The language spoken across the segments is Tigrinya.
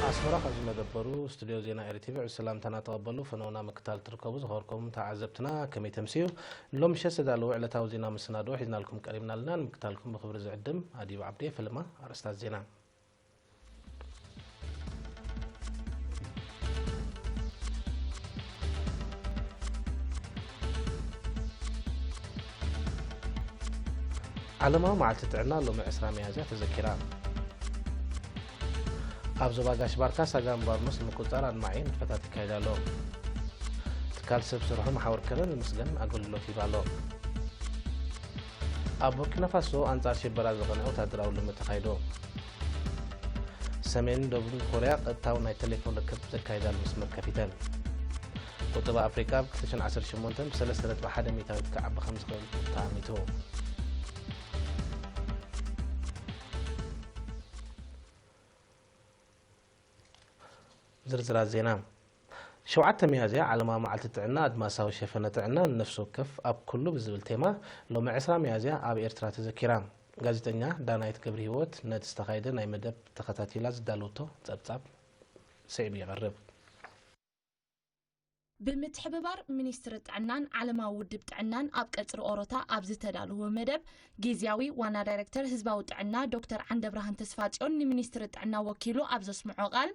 ኣስመራ ካብ ዝመደበሩ ስቱድዮ ዜና ኤሪ ቲቪ ዕዙዝ ሰላምታና ተቐበሉ። ፈነውና ምክታል ትርከቡ ዝኸበርኩም ተዓዘብትና ከመይ ተምስዩ? ሎም ምሸት ዝተዳለወ ዕለታዊ ዜና መሰናድኦ ሒዝናልኩም ቀሪብና ኣለና። ንምክታልኩም ብኽብሪ ዝዕድም ኣዲብ ዓብዴ። ፈለማ ኣርእስታት ዜና። ዓለማዊ መዓልቲ ጥዕና ሎሚ ዕስራ ሚያዝያ ተዘኪራ። ኣብ ዞባ ጋሽ ባርካ ሳጋን ባርኖስ ንምቁጽጻር ኣድማዒ ንጥፈታት ይካየድ ኣሎ። ትካል ሰብ ስርሑ መሓውር ከረን ዝምስገን ኣገልግሎት ሂብ ኣሎ። ኣብ ቡርኪና ፋሶ ኣንጻር ሽበራ ዝቐንዐ ወታደራዊ ልምምድ ተኻይዱ። ሰሜን ደቡብ ኮርያ ቀጥታዊ ናይ ቴሌፎን ርክብ ዘካይዳሉ መስመር ከፊተን። ቁጠባ ኣፍሪቃ ኣብ ክልተ ሽሕን ዓሰርተ ሸሞንተን ብሰለስተ ነጥቢ ሓደ ሚእታዊት ክዓቢ ከም ዝኽእል ተኣሚቱ። ዝርዝራት ዜና። ሸውዓተ ሚያዝያ ዓለማዊ መዓልቲ ጥዕና ኣድማሳዊ ሸፈነ ጥዕና ንነፍሲ ወከፍ ኣብ ኩሉ ብዝብል ቴማ ሎሚ ዕስራ ሚያዝያ ኣብ ኤርትራ ተዘኪራ። ጋዜጠኛ ዳናይት ገብረ ህይወት ነቲ ዝተኻየደ ናይ መደብ ተኸታቲላ ዝዳለወቶ ጸብጻብ ስዒቡ ይቐርብ። ብምትሕብባር ሚኒስትሪ ጥዕናን ዓለማዊ ውድብ ጥዕናን ኣብ ቀጽሪ ኦሮታ ኣብ ዝተዳለወ መደብ፣ ግዝያዊ ዋና ዳይሬክተር ህዝባዊ ጥዕና ዶክተር ዓንደብርሃን ተስፋጽዮን ንሚኒስትሪ ጥዕና ወኪሉ ኣብ ዘስምዖ ቃል፣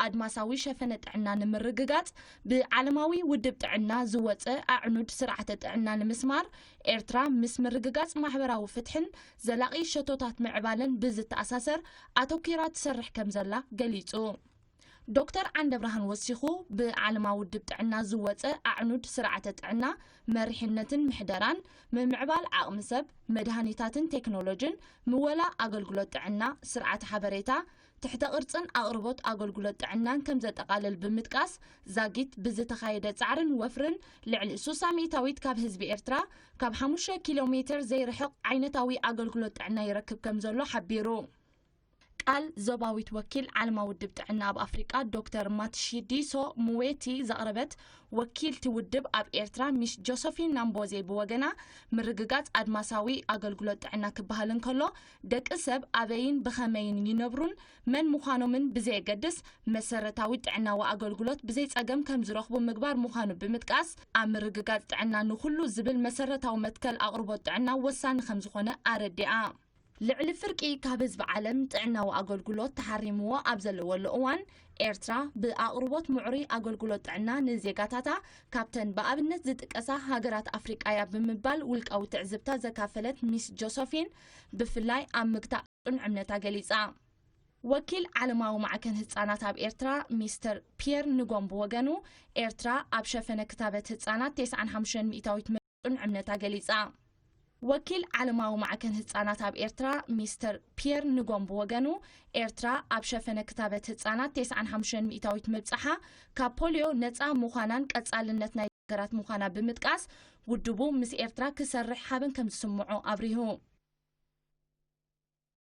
ኣድማሳዊ ሸፈነ ጥዕና ንምርግጋጽ ብዓለማዊ ውድብ ጥዕና ዝወጸ ኣዕኑድ ስርዓተ ጥዕና ንምስማር፣ ኤርትራ ምስ ምርግጋጽ ማሕበራዊ ፍትሕን ዘላቒ ሸቶታት ምዕባለን ብዝተኣሳሰር ኣተኲራ ትሰርሕ ከም ዘላ ገሊጹ። ዶክተር ዓንደብርሃን ወሲኹ፣ ብዓለማዊ ውድብ ጥዕና ዝወጸ ኣዕኑድ ስርዓተ ጥዕና መሪሕነትን ምሕደራን፣ ምምዕባል ዓቕሚ ሰብ፣ መድሃኒታትን ቴክኖሎጅን፣ ምወላ ኣገልግሎት ጥዕና፣ ስርዓተ ሓበሬታ፣ ትሕተ ቅርጽን ኣቕርቦት ኣገልግሎት ጥዕናን ከም ዘጠቓልል ብምጥቃስ፣ ዛጊት ብዝተኻየደ ጻዕርን ወፍርን ልዕሊ ሱሳ ሚእታዊት ካብ ህዝቢ ኤርትራ ካብ ሓሙሽተ ኪሎ ሜትር ዘይርሕቕ ዓይነታዊ ኣገልግሎት ጥዕና ይረክብ ከም ዘሎ ሓቢሩ። ቃል ዞባዊት ወኪል ዓለማዊ ውድብ ጥዕና ኣብ ኣፍሪቃ ዶክተር ማትሺዲሶ ሙዌቲ ዘቕረበት፣ ወኪልቲ ውድብ ኣብ ኤርትራ ሚስ ጆሰፊን ናምቦዜ ብወገና፣ ምርግጋጽ ኣድማሳዊ ኣገልግሎት ጥዕና ክበሃል እንከሎ፣ ደቂ ሰብ ኣበይን ብኸመይን ይነብሩን መን ምዃኖምን ብዘየገድስ፣ መሰረታዊ ጥዕናዊ ኣገልግሎት ብዘይጸገም ከም ዝረኽቡ ምግባር ምዃኑ ብምጥቃስ፣ ኣብ ምርግጋጽ ጥዕና ንኹሉ ዝብል መሰረታዊ መትከል ኣቕርቦት ጥዕና ወሳኒ ከም ዝኾነ ኣረዲኣ። ልዕሊ ፍርቂ ካብ ህዝቢ ዓለም ጥዕናዊ ኣገልግሎት ተሓሪምዎ ኣብ ዘለወሉ እዋን፣ ኤርትራ ብኣቕርቦት ምዕሩይ ኣገልግሎት ጥዕና ንዜጋታታ ካብተን ብኣብነት ዝጥቀሳ ሃገራት ኣፍሪቃ እያ ብምባል ውልቃዊ ትዕዝብታ ዘካፈለት ሚስ ጆሰፊን፣ ብፍላይ ኣብ ምግታእ ቅኑዕ እምነታ ገሊጻ። ወኪል ዓለማዊ ማዕከን ህጻናት ኣብ ኤርትራ ሚስተር ፒየር ንጎም ብወገኑ፣ ኤርትራ ኣብ ሸፈነ ክታበት ህጻናት ተስዓን ሓሙሽተን ሚእታዊት ቅኑዕ እምነታ ገሊጻ። ወኪል ዓለማዊ ማዕከን ህጻናት ኣብ ኤርትራ ሚስተር ፒየር ንጎም ብወገኑ፣ ኤርትራ ኣብ ሸፈነ ክታበት ህጻናት ተስዓን ሓሙሽተን ሚእታዊት ምብጻሓ ካብ ፖልዮ ነጻ ምዃናን ቀጻልነት ናይ ሃገራት ምዃና ብምጥቃስ፣ ውድቡ ምስ ኤርትራ ክሰርሕ ሓበን ከም ዝስምዖ ኣብሪሁ።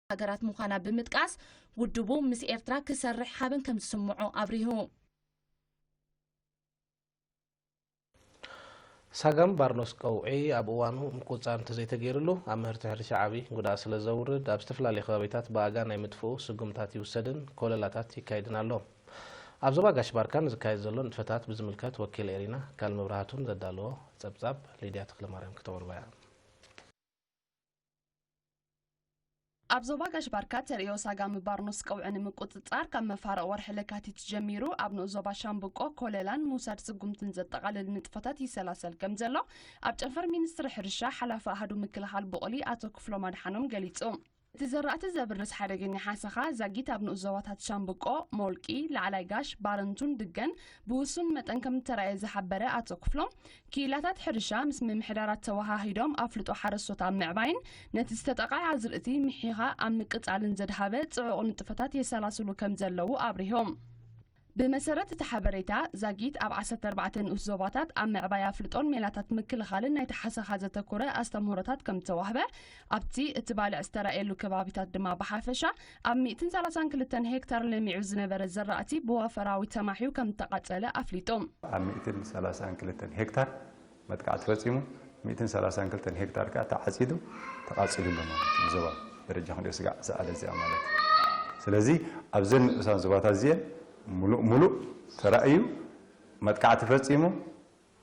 ሃገራት ምዃና ብምጥቃስ፣ ውድቡ ምስ ኤርትራ ክሰርሕ ሓበን ከም ዝስምዖ ኣብሪሁ። ሳጋም ባርኖስ ቀውዒ ኣብ እዋኑ ምቁጽጻር እንተዘይተገይሩሉ፣ ኣብ ምህርቲ ሕርሻ ዓቢ ጉድኣት ስለ ዘውርድ፣ ኣብ ዝተፈላለዩ ከባቢታት ብኣጋ ናይ ምጥፍኡ ስጉምታት ይውሰድን ኮለላታት ይካየድን ኣሎ። ኣብ ዞባ ጋሽ ባርካ ንዝካየድ ዘሎ ንጥፈታት ብዝምልከት ወኪል ኤሪና ካል መብራህቱን ዘዳለዎ ጸብጻብ ሊድያ ተኽለማርያም ክተቕርቦ እያ። ኣብ ዞባ ጋሽ ባርካ ተርእዮ ሳጋም ባርኖስ ቀውዒ ንምቁጽጻር ካብ መፋርቕ ወርሒ ለካቲት ጀሚሩ ኣብ ንኡስ ዞባ ሻምብቆ ኮለላን ምውሳድ ስጉምትን ዘጠቓልል ንጥፈታት ይሰላሰል ከም ዘሎ ኣብ ጨንፈር ሚኒስትሪ ሕርሻ ሓላፊ ኣሃዱ ምክልኻል ቡቕሊ ኣቶ ክፍሎም ኣድሓኖም ገሊጹ። እቲ ዘራእቲ ዘብርስ ሓደገኛ ሓሰኻ ዛጊት ኣብ ንኡስ ዞባታት ሻምብቆ፣ ሞልቂ፣ ላዕላይ ጋሽ፣ ባረንቱን ድገን ብውሱን መጠን ከም እተራእየ ዝሓበረ ኣቶ ክፍሎም፣ ክኢላታት ሕርሻ ምስ ምምሕዳራት ተወሃሂዶም ኣፍልጦ ሓረስቶት ኣብ ምዕባይን ነቲ ዝተጠቕዐ ኣዝርእቲ ምሒኻ ኣብ ምቅጻልን ዘድሃበ ጽዑቕ ንጥፈታት የሰላስሉ ከም ዘለዉ ኣብሪሆም። ብመሰረት እቲ ሓበሬታ፣ ዛጊት ኣብ ዓሰርተ ኣርባዕተ ንኡስ ዞባታት ኣብ ምዕባይ ኣፍልጦን ሜላታት ምክልኻልን ናይቲ ሓሰኻ ዘተኮረ ኣስተምህሮታት ከም ዝተዋህበ፣ ኣብቲ እቲ ባልዕ ዝተራእየሉ ከባቢታት ድማ ብሓፈሻ ኣብ ሚእትን ሰላሳን ክልተን ሄክታር ለሚዑ ዝነበረ ዘራእቲ ብወፈራዊ ተማሕዩ ከም እተቓጸለ ኣፍሊጡ። ኣብ ሚእትን ሰላሳን ክልተን ሄክታር መጥቃዕቲ ፈጺሙ፣ ሚእትን ሰላሳን ክልተን ሄክታር ከኣ ተዓጺዱ፣ ተቓጺሉ ኣሎ ማለት እዩ። ዞባ ደረጃ ክንሪኦ ስጋዕ ዝኣለ እዚኣ ማለት እዩ። ስለዚ ኣብዘን ንኡሳን ዞባታት እዚአን ሙሉእ ሙሉእ ተራእዩ መጥቃዕቲ ፈጺሙ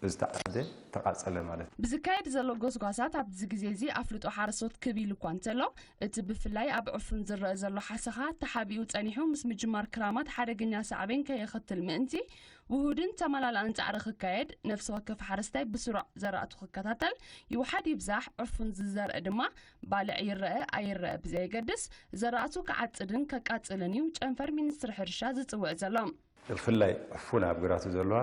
ዝተዓደ ተቓጸለ ማለት እዩ። ብዝካየድ ዘሎ ጎስጓሳት ኣብዚ ግዜ እዚ ኣፍልጦ ሓረስቶት ክብ ኢሉ እኳ እንተሎ፣ እቲ ብፍላይ ኣብ ዕፉን ዝረአ ዘሎ ሓሰኻ ተሓቢኡ ጸኒሑ ምስ ምጅማር ክራማት ሓደገኛ ሳዕቤን ከየኸትል ምእንቲ ውሁድን ተመላላእን ጻዕሪ ክካየድ፣ ነፍሲ ወከፍ ሓረስታይ ብስሩዕ ዘራእቱ ክከታተል፣ ይውሓድ ይብዛሕ ዕፉን ዝዘርእ ድማ ባልዕ ይረአ ኣይረአ ብዘየገድስ ዘራእቱ ክዓጽድን ከቃጽልን እዩ ጨንፈር ሚኒስትሪ ሕርሻ ዝጽውዕ ዘሎ። ብፍላይ ዕፉን ኣብ ግራቱ ዘለዋ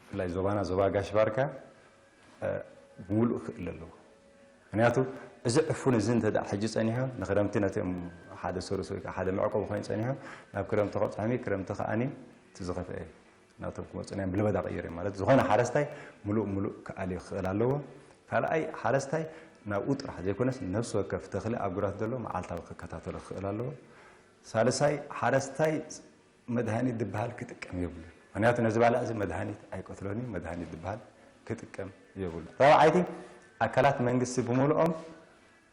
ብፍላይ ዞባና ዞባ ጋሽ ባርካ ብምሉእ ክእል ኣለዎ። ምክንያቱ እዚ ዕፉን እዚ እንተ ሕጂ ጸኒሑ ንክረምቲ ነቲ ሓደ ሰሩስ ወይ ሓደ መዕቆቢ ኮይኑ ጸኒሑ ናብ ክረምቲ ከብፅሖም እዩ። ክረምቲ ከዓኒ እቲ ዝኸፍአ ናቶም ክመፁ ናይ ብልበዳ ቀይር ማለት ዝኾነ ሓረስታይ ሙሉእ ሙሉእ ክኣልዮ ክኽእል ኣለዎ። ካልኣይ ሓረስታይ ናብኡ ጥራሕ ዘይኮነስ ነፍሲ ወከፍ ተኽሊ ኣብ ግራት ዘሎ መዓልታዊ ክከታተሎ ክኽእል ኣለዎ። ሳልሳይ ሓረስታይ መድሃኒት ዝበሃል ክጥቀም የብሉን። ምክንያቱ ነዚ ባልዕ እዚ መድሃኒት ኣይቀትሎን እዩ፣ መድሃኒት ዝበሃል ክጥቀም የብሉ። ራብዓይቲ ኣካላት መንግስቲ ብምሉኦም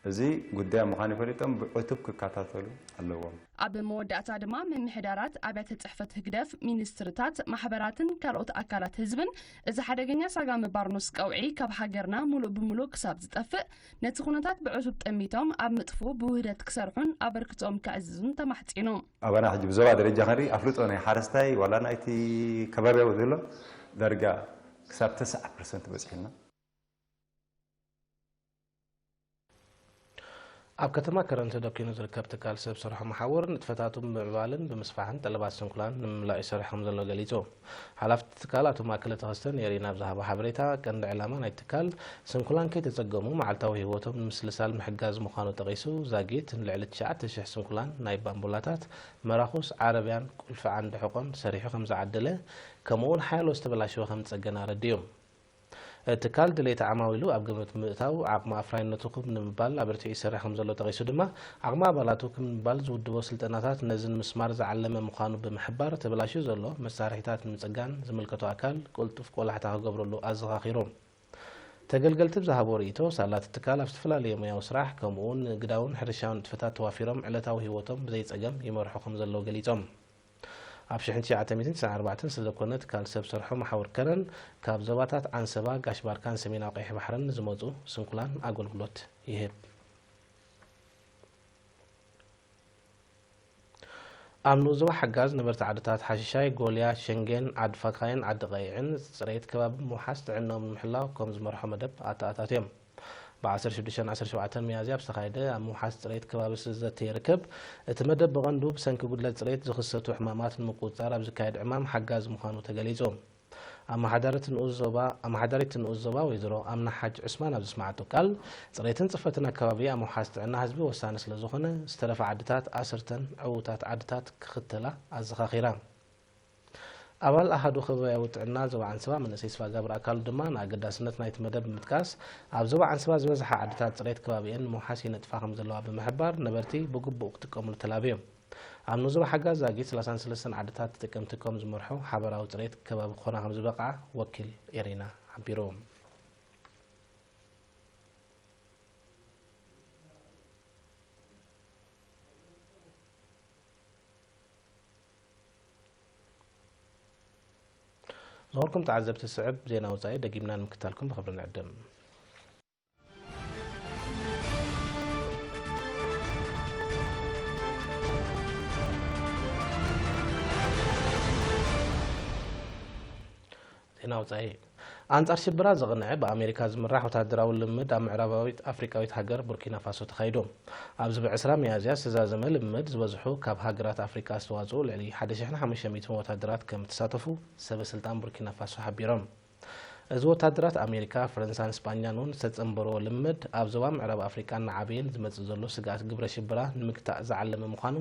እዚ ጉዳይ ምዃኑ ፈሊጦም ብዕቱብ ክከታተሉ ኣለዎም። ኣብ መወዳእታ ድማ ምምሕዳራት፣ ኣብያተ ፅሕፈት ህግደፍ፣ ሚኒስትርታት፣ ማሕበራትን ካልኦት ኣካላት ህዝብን እዚ ሓደገኛ ሳጋሚ ባርኖስ ቀውዒ ካብ ሃገርና ሙሉእ ብሙሉእ ክሳብ ዝጠፍእ ነቲ ኩነታት ብዕቱብ ጠሚቶም ኣብ ምጥፍኡ ብውህደት ክሰርሑን ኣበርክትኦም ከዕዝዙን ተማሕፂኑ። ኣባና ሕጂ ብዞባ ደረጃ ክንርኢ ኣፍልጦ ናይ ሓረስታይ ዋላ ናይቲ ከባቢያዊ ዘሎ ዳርጋ ክሳብ ተስዓ ፐርሰንት በፂሕና። ኣብ ከተማ ከረን ተደኪኑ ዝርከብ ትካል ሰብ ሰርሖ መሓውር ንጥፈታቱ ብምምዕባልን ብምስፋሕን ጠለባት ስንኩላን ንምምላእ ይሰርሕ ከም ዘሎ ገሊጹ። ሓላፊ እቲ ትካል ኣቶ ማእከለ ተኸስተ ንኤሪና ኣብ ዝሃቦ ሓበሬታ ቀንዲ ዕላማ ናይቲ ትካል ስንኩላን ከይተጸገሙ መዓልታዊ ህይወቶም ንምስልሳል ምሕጋዝ ምዃኑ ጠቒሱ ዛጊት ንልዕሊ ትሽዓተ ሽሕ ስንኩላን ናይ ባምቡላታት፣ መራኹስ፣ ዓረብያን ቁልፊ ዓንዲ ሕቖን ሰሪሑ ከም ዝዓደለ ከምኡ'ውን ሓያሎ ዝተበላሸወ ከም ዝጸገነ ኣረዲኡ። እቲ ትካል ድሌት ዓማዊሉ ኣብ ግምት ብምእታው ዓቕሚ ኣፍራይነቱ ክብ ንምባል ኣበርቲዑ ይሰርሕ ከም ዘሎ ጠቒሱ ድማ ዓቕሚ ኣባላቱ ክብ ንምባል ዝውድቦ ስልጠናታት ነዚ ንምስማር ዝዓለመ ምዃኑ ብምሕባር ተበላሽዩ ዘሎ መሳርሒታት ንምጽጋን ዝምልከቶ ኣካል ቅልጡፍ ቆላሕታ ክገብረሉ ኣዘኻኺሩ። ተገልገልቲ ብዝሃቦ ርእይቶ ሳላ እቲ ትካል ኣብ ዝተፈላለየ ሞያዊ ስራሕ ከምኡ'ውን ንግዳውን ሕርሻውን ንጥፈታት ተዋፊሮም ዕለታዊ ህይወቶም ብዘይጸገም ይመርሑ ከም ዘለዉ ገሊጾም። ኣብ ሽሕን ትሽዓተ ሚእትን ትስዓን ኣርባዕተን ዝተደኮነ ትካል ሰብ ሰርሖ መሓውር ከረን ካብ ዞባታት ዓንሰባ፣ ጋሽ ባርካን ሰሜናዊ ቀይሕ ባሕርን ንዝመጹ ስንኩላን ኣገልግሎት ይህብ። ኣብ ንኡስ ዞባ ሓጋዝ ነበርቲ ዓድታት ሓሽሻይ፣ ጎልያ፣ ሸንጌን፣ ዓዲ ፋካይን ዓዲ ቀይዕን ጽሬት ከባቢ ምውሓስ ጥዕናኦም ንምሕላው ከም ዝመርሖ መደብ ኣተኣታትዮም። ብ ዓሰርተ ሽዱሽተ ዓሰርተ ሸውዓተ ሚያዝያ ኣብ ዝተኻየደ ኣብ ምውሓስ ጽሬት ከባቢ ስዘተ ይርከብ። እቲ መደብ ብቐንዱ ብሰንኪ ጉድለት ጽሬት ዝኽሰቱ ሕማማት ንምቁጽጻር ኣብ ዝካየድ ዕማም ሓጋዚ ምዃኑ ተገሊጹ። ኣመሓዳሪት ንኡስ ዞባ ኣመሓዳሪት ንኡስ ዞባ ወይዘሮ ኣምና ሓጅ ዑስማን ኣብ ዘስማዓቶ ቃል፣ ጽሬትን ጽፈትን ኣከባቢ ኣብ ምውሓስ ጥዕና ህዝቢ ወሳኒ ስለ ዝኾነ ዝተረፋ ዓድታት ኣስርተን ዕዉታት ዓድታት ክኽተላ ኣዘኻኺራ። ኣባል ኣሃዱ ከባብያዊ ጥዕና ዞባ ዓንሰባ መንእሰይ ስፋጋብር ኣካሉ ድማ ንኣገዳስነት ናይቲ መደብ ብምጥቃስ ኣብ ዞባ ዓንሰባ ዝበዝሓ ዓድታት ፅሬት ከባቢኤን ንምውሓስ ይነጥፋ ከም ዘለዋ ብምሕባር ነበርቲ ብግቡእ ክጥቀምሉ ተላብዮም። ኣብ ንዞባ ሓጋዝ ዛጊት ሰላሳን ሰለስተን ዓድታት ተጠቀምቲ ከም ዝመርሑ ሓበራዊ ፅሬት ከባቢ ክኾና ከም ዝበቕዓ ወኪል ኤሪና ሓቢሩ። ዝኸበርኩም ተዓዘብቲ፣ ዝስዕብ ዜና ወጻኢ ደጊምና ንምክታልኩም ብኽብሪ ንዕድም። ዜና ወጻኢ። ኣንጻር ሽበራ ዝቕንዐ ብኣሜሪካ ዝምራሕ ወታደራዊ ልምምድ ኣብ ምዕራባዊት ኣፍሪቃዊት ሃገር ቡርኪና ፋሶ ተኻይዱ። ኣብዚ ብዕስራ ሚያዝያ ዝተዛዘመ ልምምድ ዝበዝሑ ካብ ሃገራት ኣፍሪቃ ዝተዋጽኡ ልዕሊ ሓደ ሽሕን ሓሙሽተ ሚእትን ወታደራት ከም እተሳተፉ ሰበ ስልጣን ቡርኪና ፋሶ ሓቢሮም። እዚ ወታደራት ኣሜሪካ፣ ፈረንሳን ስጳኛን እውን ዝተጸንበርዎ ልምምድ ኣብ ዞባ ምዕራብ ኣፍሪቃ እናዓበየን ዝመጽእ ዘሎ ስግኣት ግብረ ሽበራ ንምግታእ ዝዓለመ ምዃኑ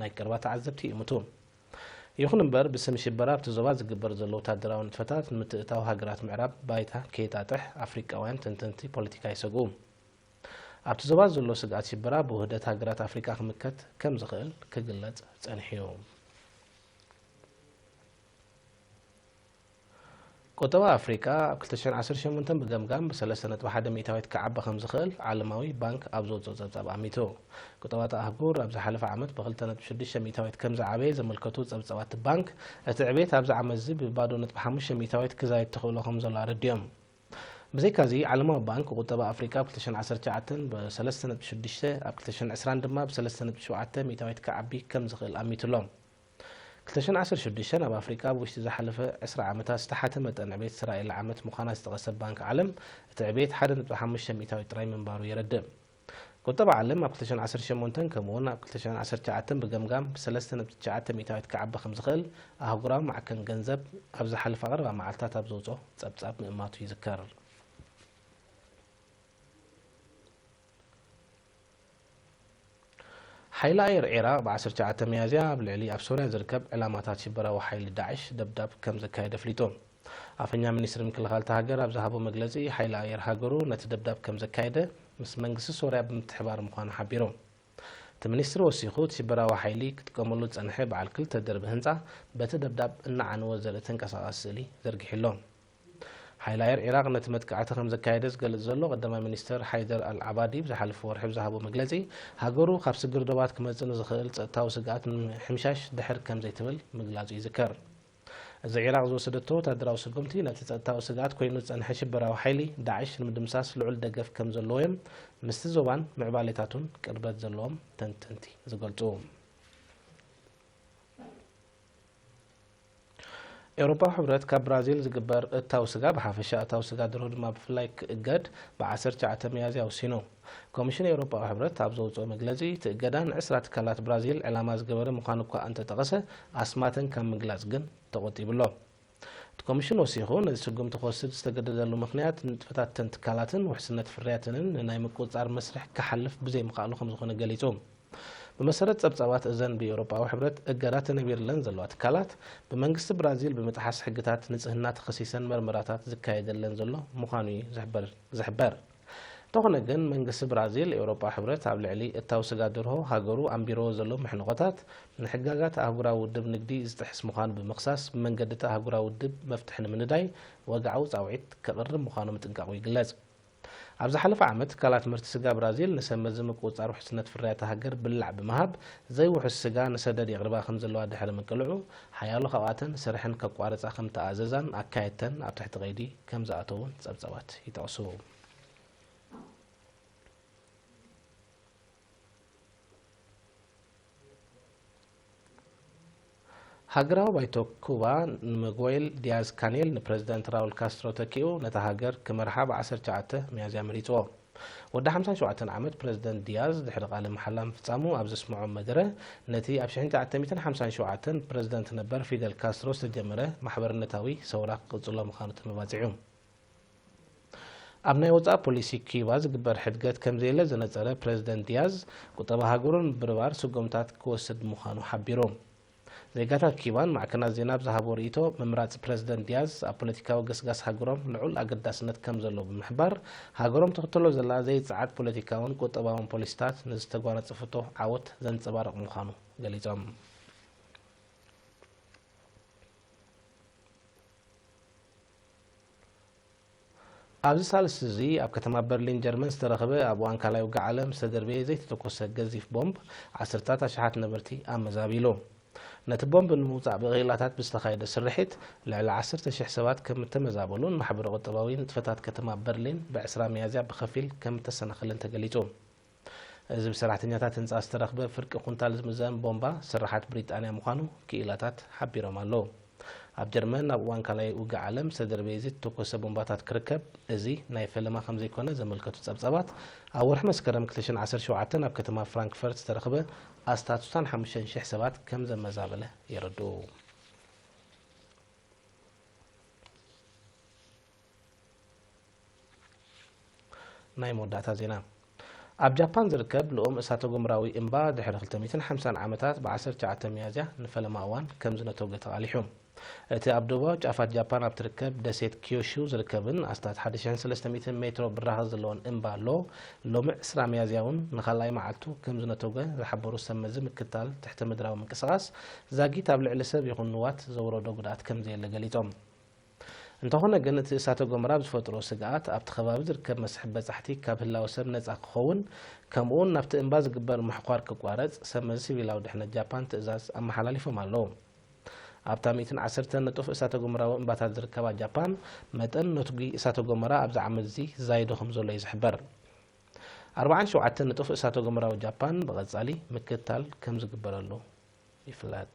ናይ ቀረባ ተዓዘብቲ ይእምቱ። ይኹን እምበር ብስም ሽበራ ኣብቲ ዞባ ዝግበር ዘሎ ወታደራዊ ንጥፈታት ንምትእትታው ሃገራት ምዕራብ ባይታ ከየጣጥሕ ኣፍሪቃውያን ተንተንቲ ፖለቲካ ይሰግኡ። ኣብቲ ዞባ ዘሎ ስግኣት ሽበራ ብውህደት ሃገራት ኣፍሪቃ ክምከት ከም ዝኽእል ክግለጽ ጸኒሑ እዩ። ቁጠባ ኣፍሪቃ ኣብ ክልተ ሽሕን ዓሰርተ ሸሞንተን ብገምጋም ብሰለስተ ነጥቢ ሓደ ሚእታዊት ክዓቢ ከም ዝኽእል ዓለማዊ ባንክ ኣብ ዘውፅኦ ጸብጻብ ኣሚቱ። ቁጠባ እታ ኣህጉር ኣብ ዝሓለፈ ዓመት ብክልተ ነጥቢ ሽዱሽተ ሚእታዊት ከም ዝዓበየ ዘመልከቱ ጸብጻባት ባንክ፣ እቲ ዕቤት ኣብዚ ዓመት እዚ ብባዶ ነጥቢ ሓሙሽተ ሚእታዊት ክዛይድ ተኽእሎ ከም ዘሎ ኣረዲኦም። ብዘይካዚ፣ ዓለማዊ ባንክ ቁጠባ ኣፍሪቃ ኣብ ክልተ ሽሕን ዓሰርተ ትሽዓተን ብሰለስተ ነጥቢ ሽዱሽተ፣ ኣብ ክልተ ሽሕን ዕስራን ድማ ብሰለስተ ነጥቢ ሸውዓተ ሚእታዊት ክዓቢ ከም ዝኽእል ኣሚቱ ኣሎ። ክልተ ሽሕን ዓሰርተ ሽዱሽተ ኣብ ኣፍሪቃ ኣብ ውሽጢ ዝሓለፈ ዕስራ ዓመታት ዝተሓተ መጠን ዕቤት ዝተራእየላ ዓመት ምዃና ዝጠቐሰ ባንክ ዓለም፣ እቲ ዕቤት ሓደ ነጥቢ ሓሙሽተ ሚእታዊት ጥራይ ምንባሩ የረድእ። ቁጠባ ዓለም ኣብ ክልተ ሽሕን ዓሰርተ ሸሞንተን ከምኡ'ውን ኣብ ክልተ ሽሕን ዓሰርተ ትሽዓተን ብገምጋም ብሰለስተ ነጥቢ ትሽዓተ ሚእታዊት ክዓቢ ከም ዝኽእል ኣህጉራዊ ማዕከን ገንዘብ ኣብ ዝሓለፈ ቀረባ መዓልታት ኣብ ዘውፅኦ ጸብጻብ ምእማቱ ይዝከር። ሓይሊ ኣየር ዒራቕ ብ ዓሰርተ ትሽዓተ ሚያዝያ ኣብ ልዕሊ ኣብ ሶርያ ዝርከብ ዕላማታት ሽበራዊ ሓይሊ ዳዕሽ ደብዳብ ከም ዘካየደ ኣፍሊጡ። ኣፈኛ ሚኒስትሪ ምክልኻል እታ ሃገር ኣብ ዝሃቦ መግለጺ፣ ሓይሊ ኣየር ሃገሩ ነቲ ደብዳብ ከም ዘካየደ ምስ መንግስቲ ሶርያ ብምትሕባር ምዃኑ ሓቢሩ። እቲ ሚኒስትሪ ወሲኹ፣ እቲ ሽበራዊ ሓይሊ ክጥቀመሉ ዝጸንሐ በዓል ክልተ ደርቢ ህንጻ በቲ ደብዳብ እናዓነወ ዘርኢ ተንቀሳቓሲ ስእሊ ዘርጊሑ ኣሎ። ሓይሊ ኣየር ዒራቕ ነቲ መጥቃዕቲ ከም ዘካየደ ዝገልጽ ዘሎ ቀዳማይ ሚኒስትር ሓይደር ኣል ዓባዲ ብዝሓለፈ ወርሒ ብዝሃቦ መግለጺ፣ ሃገሩ ካብ ስግር ዶባት ክመጽእ ንዝኽእል ጸጥታዊ ስግኣት ንምሕምሻሽ ድሕር ከም ዘይትብል ምግላጹ ይዝከር። እዚ ዒራቕ ዝወሰደቶ ወታደራዊ ስጉምቲ ነቲ ጸጥታዊ ስግኣት ኮይኑ ዝጸንሐ ሽበራዊ ሓይሊ ዳዕሽ ንምድምሳስ ልዑል ደገፍ ከም ዘለዎ እዮም ምስቲ ዞባን ምዕባሌታቱን ቅርበት ዘለዎም ተንተንቲ ዝገልጹ። ኤውሮጳዊ ሕብረት ካብ ብራዚል ዝግበር እታው ስጋ ብሓፈሻ እታው ስጋ ደርሆ ድማ ብፍላይ ክእገድ ብ ዓሰርተ ትሽዓተ ሚያዝያ ወሲኑ። ኮሚሽን ኤውሮጳዊ ሕብረት ኣብ ዘውፅኦ መግለፂ፣ እቲ እገዳ ንዕስራ ትካላት ብራዚል ዕላማ ዝገበረ ምዃኑ እኳ እንተጠቐሰ፣ ኣስማተን ካብ ምግላፅ ግን ተቖጢቡ ኣሎ። እቲ ኮሚሽን ወሲኹ፣ ነዚ ስጉምቲ ክወስድ ዝተገደደሉ ምኽንያት ንጥፈታተን ትካላትን ውሕስነት ፍርያተንን ንናይ ምቁጽጻር መስርሕ ክሓልፍ ብዘይምኽኣሉ ከም ዝኾነ ገሊጹ። ብመሰረት ጸብጻባት እዘን ብኤውሮጳዊ ሕብረት እገዳ ተነቢርለን ዘለዋ ትካላት፣ ብመንግስቲ ብራዚል ብምጥሓስ ሕግታት ንጽህና ተኸሲሰን መርመራታት ዝካየደለን ዘሎ ምዃኑ እዩ ዝሕበር፣ ዝሕበር። እንተኾነ ግን፣ መንግስቲ ብራዚል፣ ኤውሮጳዊ ሕብረት ኣብ ልዕሊ እታው ስጋ ደርሆ ሃገሩ ኣንቢርዎ ዘሎ መሕንቖታት፣ ንሕጋጋት ኣህጉራዊ ውድብ ንግዲ ዝጥሕስ ምዃኑ ብምኽሳስ፣ ብመንገዲ እቲ ኣህጉራዊ ውድብ መፍትሒ ንምንዳይ ወግዓዊ ጻውዒት ከቕርብ ምዃኑ ምጥንቃቑ ይግለጽ። ኣብ ዝሓለፈ ዓመት፣ ትካላት ምህርቲ ስጋ ብራዚል ንሰብ መዚ ምቁጽጻር ውሕስነት ፍርያት እታ ሃገር ብላዕ ብምሃብ፣ ዘይውሑስ ስጋ ንሰደድ የቕርባ ከም ዘለዋ ድሕሪ ምቅልዑ፣ ሓያሎ ካብኣተን ስርሐን ከቋርጻ ከም ተኣዘዛን ኣካየድተን ኣብ ትሕቲ ቀይዲ ከም ዝኣተዉን ጸብጻባት ይጠቕሱ። ሃገራዊ ባይቶ ኩባ ንመጉዌል ዲያዝ ካኔል ንፕረዚደንት ራውል ካስትሮ ተኪኡ ነታ ሃገር ክመርሓ ብ ዓሰርተ ትሽዓተ ሚያዝያ መሪጽዎ። ወዲ ሓምሳን ሸውዓተን ዓመት ፕረዚደንት ዲያዝ ድሕሪ ቃለ መሓላ ምፍጻሙ ኣብ ዘስምዖ መደረ፣ ነቲ ኣብ ሽሕን ትሽዓተ ሚእትን ሓምሳን ሸውዓተን ፕረዚደንት ነበር ፊደል ካስትሮ ዝተጀመረ ማሕበርነታዊ ሰውራ ክቕጽሎ ምዃኑ ተመባጺዑ። ኣብ ናይ ወጻኢ ፖሊሲ ኪዩባ ዝግበር ሕድገት ከም ዘየለ ዘነጸረ ፕረዚደንት ዲያዝ፣ ቁጠባ ሃገሩ ንምብርባር ስጉምታት ክወስድ ምዃኑ ሓቢሩ። ዜጋታት ኪዩባን ማዕከናት ዜና ኣብ ዝሃቦ ርእይቶ፣ ምምራጽ ፕረዚደንት ዲያዝ ኣብ ፖለቲካዊ ገስጋስ ሃገሮም ልዑል ኣገዳስነት ከም ዘለዎ ብምሕባር፣ ሃገሮም ትኽተሎ ዘላ ዘይጸዓድ ፖለቲካውን ቁጠባውን ፖሊሲታት ንዝተጓናጸፈቶ ዓወት ዘንጸባርቕ ምዃኑ ገሊጾም። ኣብዚ ሳልስቲ እዚ ኣብ ከተማ በርሊን ጀርመን ዝተረኽበ ኣብ እዋን ካልኣይ ውግእ ዓለም ዝተደርበየ ዘይተተኮሰ ገዚፍ ቦምብ ዓሰርታት ኣሽሓት ነበርቲ ኣመዛቢሉ። ነቲ ቦምብ ንምውጻእ ብቂላታት ብዝተኻየደ ስርሒት ልዕሊ ዓሰርተ ሽሕ ሰባት ከም እተመዛበሉን ማሕበረ ቁጠባዊ ንጥፈታት ከተማ በርሊን ብዕስራ ሚያዝያ ብኸፊል ከም እተሰናኸለን ተገሊጹ። እዚ ብሰራሕተኛታት ህንጻ ዝተረኽበ ፍርቂ ኩንታል ዝምዘን ቦምባ ስርሓት ብሪጣንያ ምዃኑ ክኢላታት ሓቢሮም ኣለዉ። ኣብ ጀርመን ኣብ እዋን ካልኣይ ውግእ ዓለም ዝተደርበየ ዝተተኮሰ ቦምባታት ክርከብ፣ እዚ ናይ ፈለማ ከም ዘይኮነ ዘመልከቱ ጸብጻባት፣ ኣብ ወርሒ መስከረም ክልተ ሽሕን ዓሰርተ ሸውዓተን ኣብ ከተማ ፍራንክፈርት ዝተረኽበ ኣስታት ስሳን ሓሙሽተን ሽሕ ሰባት ከም ዘመዛበለ የረድኡ። ናይ መወዳእታ ዜና። ኣብ ጃፓን ዝርከብ ልኡም እሳተ ጎመራዊ እምባ ድሕሪ ክልተ ሚእትን ሓምሳን ዓመታት ብ ዓሰርተ ትሽዓተ ሚያዝያ ንፈለማ እዋን ከም ዝነተጉ ተቓሊሑ። እቲ ኣብ ደቡባዊ ጫፋት ጃፓን ኣብ ትርከብ ደሴት ኪዮሹ ዝርከብን ኣስታት ሓደ ሽሕን ሰለስተ ሚእትን ሜትሮ ብራኸ ዘለዎን እምባ ሎ፣ ሎሚ ዕስራ ሚያዝያ እውን ንኻልኣይ መዓልቱ ከም ዝነተጎ ዝሓበሩ ሰብ መዚ ምክትታል ትሕተ ምድራዊ ምንቅስቓስ፣ ዛጊት ኣብ ልዕሊ ሰብ ይኹን ንዋት ዘውረዶ ጉድኣት ከም ዘየለ ገሊጾም። እንተኾነ ግን፣ እቲ እሳተ ጎመራ ኣብ ዝፈጥሮ ስግኣት፣ ኣብቲ ከባቢ ዝርከብ መስሕብ በጻሕቲ ካብ ህላወ ሰብ ነጻ ክኸውን፣ ከምኡውን ናብቲ እምባ ዝግበር ምሕኳር ክቋረጽ፣ ሰብ መዚ ሲቪላዊ ድሕነት ጃፓን ትእዛዝ ኣመሓላሊፎም ኣለዉ። ኣብታ ሚእትን ዓሰርተን ንጡፍ እሳተ ጎመራዊ እምባታት ዝርከባ ጃፓን፣ መጠን ነትጒ እሳተ ጎመራ ኣብዚ ዓመት እዚ ዛይዶ ከም ዘሎ እዩ ዝሕበር። ኣርባዓን ሸውዓተን ንጡፍ እሳተ ጎመራዊ ጃፓን ብቐጻሊ ምክትታል ከም ዝግበረሉ ይፍለጥ።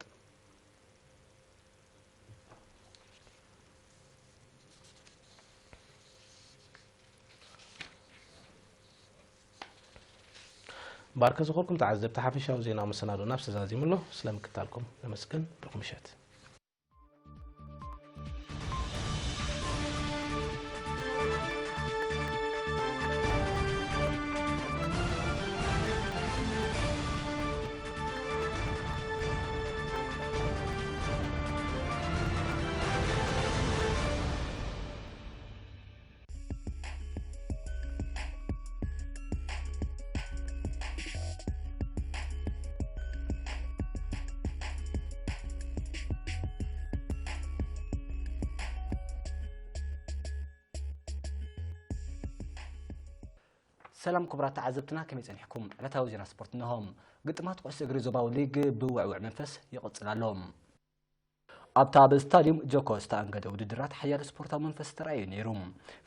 ባርከ ዝኾርኩም ተዓዘብቲ፣ ሓፈሻዊ ዜናዊ መሰናዶና ኣብ ተዛዚሙ ኣሎ። ስለ ምክታልኩም ነመስግን። ብሩኽ ምሸት። ሰላም ክቡራት ተዓዘብትና፣ ከመይ ጸኒሕኩም? ዕለታዊ ዜና ስፖርት እነሆ። ግጥማት ኩዕሶ እግሪ ዞባዊ ሊግ ብውዕውዕ መንፈስ ይቕጽል ኣሎ። ኣብታ ኣብ ስታድዩም ጆኮ ዝተኣንገደ ውድድራት ሓያል ስፖርታዊ መንፈስ ተራእዩ ነይሩ።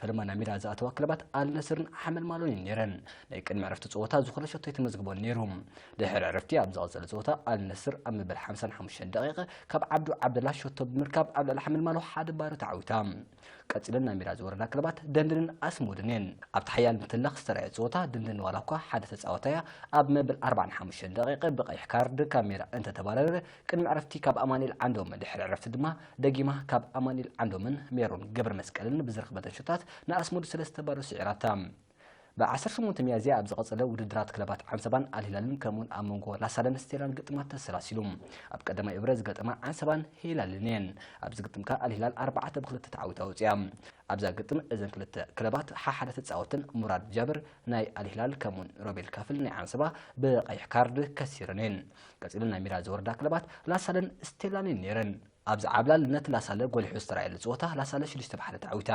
ፈለማ ናብ ሜዳ ዝኣተዋ ክለባት ኣል ነስርን ሓመልማሎን እየን ነይረን። ናይ ቅድሚ ዕረፍቲ ጸወታ ዝኾነ ሸቶ ኣይተመዝግቦን ነይሩ። ድሕሪ ዕረፍቲ ኣብ ዝቐጸለ ጸወታ ኣል ነስር ኣብ መበል ሓምሳን ሓሙሽተን ደቂቕ ካብ ዓብዱ ዓብደላ ሸቶ ብምርካብ ኣብ ልዕሊ ሓመልማሎ ሓደ ባዶ ተዓዊታ። ቀጺለን ናብ ሜዳ ዝወረዳ ክለባት ደንደንን ኣስሙድን እየን። ኣብቲ ሓያል ምትላኽ ዝተራእየ ጸወታ ደንደን ዋላ እኳ ሓደ ተጻዋታያ ኣብ መበል ኣርባዓን ሓሙሽተን ደቂቕ ብቐይሕ ካርድ ካብ ሜዳ እንተተባረረ፣ ቅድሚ ዕረፍቲ ካብ ኣማኑኤል ዓንዶም፣ ድሕሪ ዕረፍቲ ድማ ደጊማ ካብ ኣማኑኤል ዓንዶምን ሜሮን ገብረ መስቀልን ብዝረኽበተን ሸቶታት ንኣስሙድ ሰለስተ ባዶ ስዒራታ። ብ ዓሰርተ ሸሞንተ ሚያዝያ ኣብ ዝቐጸለ ውድድራት ክለባት ዓንሰባን ኣልሂላልን ከምኡውን ኣብ መንጎ ላሳለን ስቴላን ግጥማት ተሰላሲሉ። ኣብ ቀዳማይ እብረ ዝገጠማ ዓንሰባን ሂላልን እየን። ኣብዚ ግጥም ከኣ ኣልሂላል ኣርባዕተ ብክልተ ተዓዊታ ወጺኣ። ኣብዛ ግጥም እዘን ክልተ ክለባት ሓሓደ ተጻወተን ሙራድ ጃብር ናይ ኣልሂላል ከምኡውን ሮቤል ካፍል ናይ ዓንሰባ ብቐይሕ ካርድ ከሲረን እየን። ቀጺለን ናብ ሜዳ ዝወርዳ ክለባት ላሳለን ስቴላን እየን ነይረን። ኣብዚ ዓብላልነት ላሳለ ጎሊሑ ዝተራእየሉ ጸወታ ላሳለ ሽዱሽተ ብ ሓደ ተዓዊታ።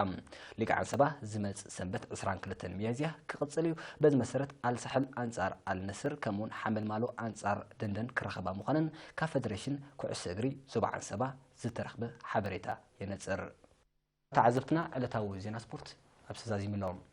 ሊግ ዓንሰባ ዝመጽእ ሰንበት ዕስራን ክልተን ሚያዝያ ክቕጽል እዩ። በዚ መሰረት ኣልሳሕል ኣንጻር ኣልነስር ከምኡውን ሓመልማሎ ኣንጻር ደንደን ክራኸባ ምዃነን ካብ ፈደሬሽን ኩዕሶ እግሪ ዞባ ዓንሰባ ዝተረኽበ ሓበሬታ የነጽር። ተዓዘብትና፣ ዕለታዊ ዜና ስፖርት ኣብ ተዛዚሙ ኣሎ።